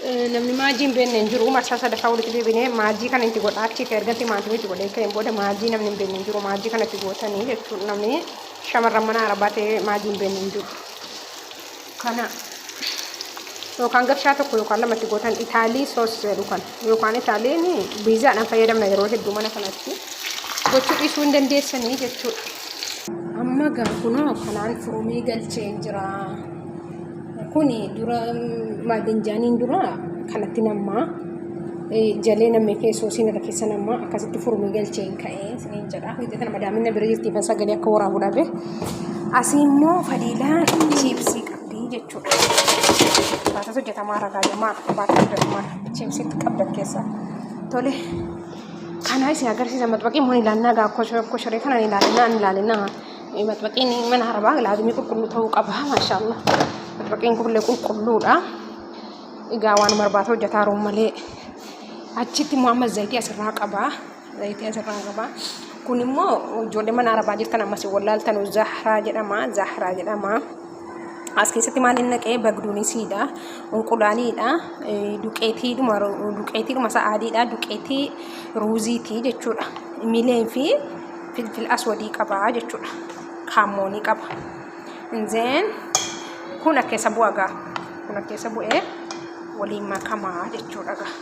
Namni maajii hin beekne hin jiru. Marsaa sadaffaa walitti deebinee maajii kana itti godhaa achi ka'e erga timaatimii itti godhee ka'een booda maajii namni hin beekne hin jiru. Maajii kana itti gootanii jechuudha. Namni shamarran mana arabaa ta'ee maajii hin beekne hin jiru. Kana yookaan gabshaa tokko yookaan lama itti gootan itaalii soos jedhu kana yookaan itaaliin biizaadhaan fayyadamna yeroo hedduu mana kanatti gochuu dhiisuu hin dandeessanii jechuudha. Amma gaa kunoo kanaan furumii galcheen jira. Kuni dura maadinjaaniin dura kanatti nammaa jalee namni keessoo siin irra keessa nammaa akkasitti furumii galcheen ka'ee isiniin jedha. Hojii kana madaamiin na bira jirti fan sagalee akka waraabu dhabe. Asii immoo fadiilaan chiipsii qabdi jechuudha. Baatas hojjetamaa ragaa jamaa baatas hojjetamaa chiipsii qabda keessa. Tole kana isin agarsiisa maxbaqii immoo ilaallaa gaa koshoree kana ilaalinaa ilaalinaa. Maxbaqiin mana arabaa laazimii qulqulluu ta'uu qaba. Maashaallah. Maxbaqiin kunillee qulqulluudha. Egaa waan barbaadu hojjetaa jiru malee. Achitti immoo amma zayitii asirraa qaba. Zayitii asirraa qaba. Kun immoo ijoollee mana arabaa jirtan ammas wallaaltanu Zahraa jedhama. Zahraa jedhama. As keessatti maal inni naqee bagduunisiidha. Unqulaaliidha. Duqeetiidhuma duqeetiidhuma sa'aadiidha. Duqeetii ruuziiti jechuudha. Milee fi filfil aswadii qaba jechuudha. Kaammoonii qaba. Then kun akka keessa bu'a gaa. Kun akka keessa bu'ee waliin makamaa jechuudha gaa.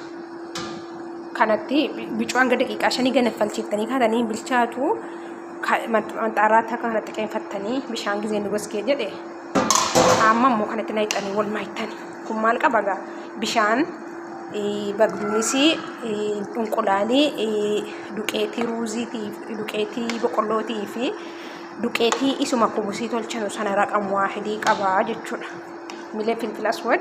Kanatti bicuu hanga daqiiqaa shanii ganaffalchiiftanii kaatanii bilchaatu manxaaraa akka kanatti qeenfattanii bishaan gizeen goskee jedhe amma immoo kanatti naqxanii wal maaytanii. Kun maal qaba gaa bishaan bagduunis unqulaalii duqeetii ruuziitii duqeetii boqqollootii fi duqeetii isuma kubusii tolchanu sana raqam waahidii qaba jechuudha. Milee filfil aswad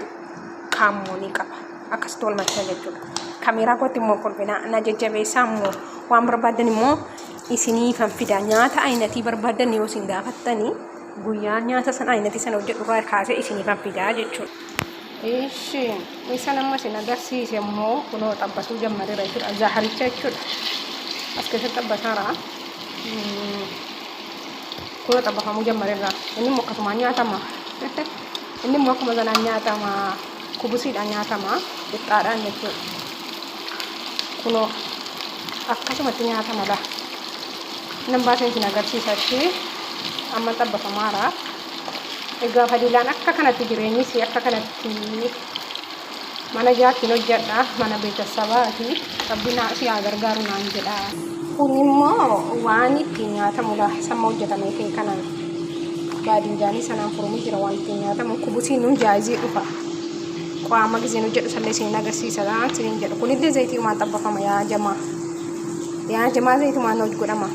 kaammoonii qaba. Akkasitti wal maktan jechuudha. Kameeraa kootti immoo kolfinaa na jajjabeessaa immoo waan barbaaddan immoo isiniifan fida. Nyaata ayinatii barbaaddan yoo isin gaafattanii guyyaa nyaata sana ayinatii sana hojjedhu irraa kaasee isiniifan fidaa jechuudha. Ishi isan amma isin agarsiise immoo kunoo xabbasuu jammareera jechuudha. Zaharicha jechuudha. As keessatti xabbasaara. Kunoo xabbafamuu jammareera. Inni immoo akkasumaan nyaatama. Inni immoo akkuma sanaan nyaatama. Kubusiidhaan nyaatama. Qixxaadhaan jechuudha. Kunoo akkasumatti nyaatama laa. Nan baasee isin agarsiisa achi. Amma xabbafamaara. Egaa Fadiilaan akka kanatti jireenyis akka kanatti mana jaartiin hojjedha mana beekasabaati rabbi naa si haa gargaaru naan jedha. Kun immoo waan ittiin nyaatamudha samma hojjetamee kee kanaan baadinjaanii sanaan furumii jira waan ittiin nyaatamu kubusiin nun jaayizii dhufa. Qaama gizeen hojjedhu sallee isin agarsiisa isiniin jedhu kunillee zayitiimaan xabbafama yaa jamaa yaa jamaa zayitumaan hojii godhama.